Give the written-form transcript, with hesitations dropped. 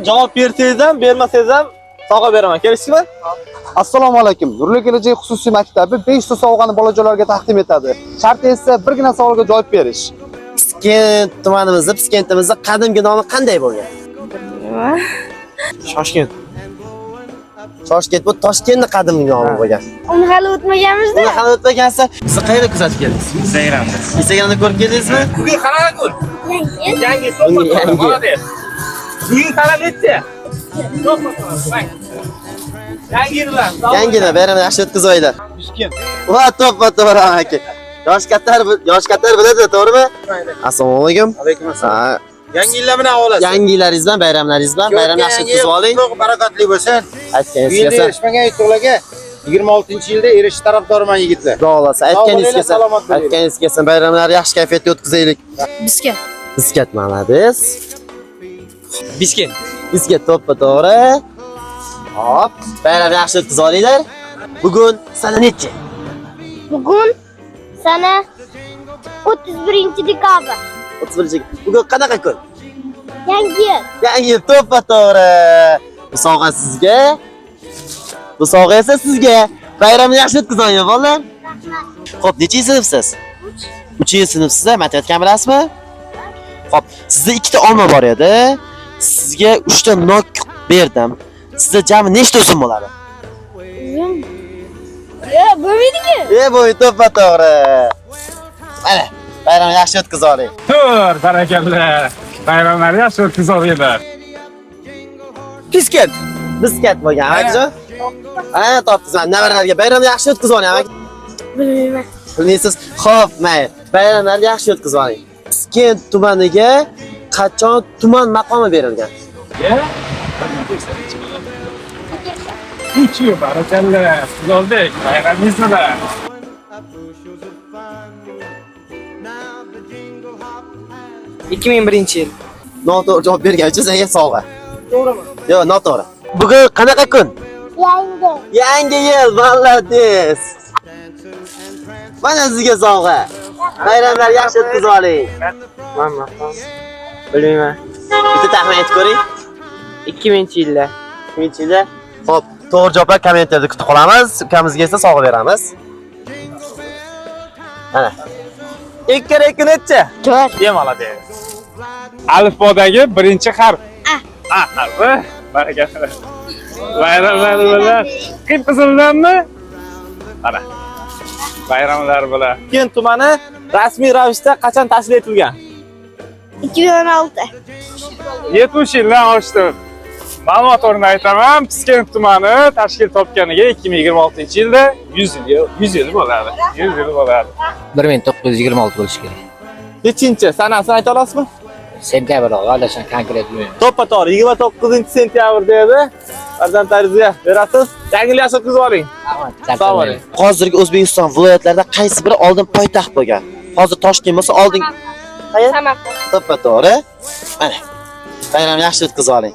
Javob bersangiz ham, bermasangiz ham sovg'a beraman. Kelishdikmi? Assalomu alaykum. Nurli Kelajak xususiy maktabi 5 ta sovg'ani bolajonlarga taqdim etadi. Sharti esa birgina savolga javob berish. Piskent tumanimizda, Piskentimizda qadimgi nomi qanday bo'lgan? Toshkent. Toshkent bu Toshkentning qadimgi nomi bo'lgan. Uni hali o'tmaganmizda. Uni hali o'tmagansiz. Siz qayerda kuzatib keldingiz? Instagramda. Instagramda ko'rib keldingizmi? Bugun qanaqa kun? Yangi. Yangi Bugun yangi. Молодец. Bugun sana necha? Yangi yil bilan. Yangi yil bayramni yaxshi o'tkazib olinglar. Va to'ppa to'g'ri aka. Yosh kattalar yosh kattalar biladi, to'g'rimi? Assalomu alaykum. Alaykum assalom. Ha, Yangi yillar bilan olasiz. Yangi yillaringiz bilan, bayramlaringiz bilan, bayramni yaxshi o'tkazib oling. Qutlug' barakotli bo'lsin. Aytganingiz Bu yilda kelsin. erishmagan yutuqlarga 26-yilda erishish tarafdoriman yigitlar. Xudo xohlasa, aytganingiz bo'linglar, kelsin. salomat bo'linglar. Aytganingiz kelsin, bayramlarni yaxshi kayfiyatda o'tkazaylik. Bisket. Bisket молодец. Bishkent. Bisket to'ppa to'g'ri. Hop, bayramni yaxshi o'tkazib olinglar. Bugun sana nechi? Bugun sana 31 dekabr. 31. Bugun qanaqa kun? Yangi yil. Yangi yil to'ppa to'g'ri. Bu sovg'a sizga. Bu sovg'a esa sizga. Bayramni yaxshi o'tkazib oling, bolalar. Xo'p, nechinchi sinfsiz? 3-sinfsiz, matematikani bilasizmi? Xo'p, sizda ikkita olma bor edi. Sizga 3 ta nok berdim. Sizda jami nechta uzum bo'ladi? Uzum. Ya, bo'lmaydiki. E, bu to'ppa to'g'ri. Mana, bayramni yaxshi o'tkazib oling. Tur, barakalla. Bayramlarni yaxshi o'tkazib olinglar. Piskent. Bisket bo'lgan, amakijon. Ha, topdingiz. Mana navaralarga bayramni yaxshi o'tkazib oling, amaki. Bilmayman. Bilmaysiz. Xo'p, mayli. Bayramlarni yaxshi o'tkazib oling. Piskent tumaniga qachon tuman maqomi berilgan? Uch yil, barakalla. O'tkazib Bayramingiz bilan. yil. Noto'g'ri javob bergan uchun senga sovg'a. To'g'rimi? Yo'q, noto'g'ri. Bugun qanaqa kun? Yangi. Yangi yil, молодец. Mana sizga sovg'a. Bayramlarni yaxshi o'tkazib oling. Bilmayman. Bitta taxmin aytib ko'ring. 2000-yilda. 2000-yilda. Xo'p, to'g'ri javoblar kommentariyada kutib qolamiz. Ukamizga esa sovg'a beramiz. Mana. 2 kere 2 necha? 4. Ye, молодец. Alifbodagi birinchi harf. A. A harfi. Barakalla. Bayramlar bilan. Qip qizildanmi? Mana. Bayramlar bilan. Piskent tumani rasmiy ravishda qachon tashkil etilgan? 2016. 70 yildan oshdi. Ma'lumot o'rnida aytaman, Piskent tumani tashkil topganiga 2026-yilda 100 yil 100 yil bo'ladi. 100 yil bo'ladi. 1926 bo'lishi kerak. Nechinchi? Sanasini ayta olasizmi? Sentyabr oyi, adasham konkret bilmayman. To'ppa to'g'ri, 29 sentyabr dedi. Farzandlaringizga berasiz. Yangi yil yaxshi o'tkazib oling. Sog' bo'ling. Hozirgi O'zbekiston viloyatlarida qaysi biri oldin poytaxt bo'lgan? Hozir Toshkent bo'lsa oldin Qayer? Samarqand. To'ppa to'g'ri. Mana. Bayramni yaxshi o'tkazib oling.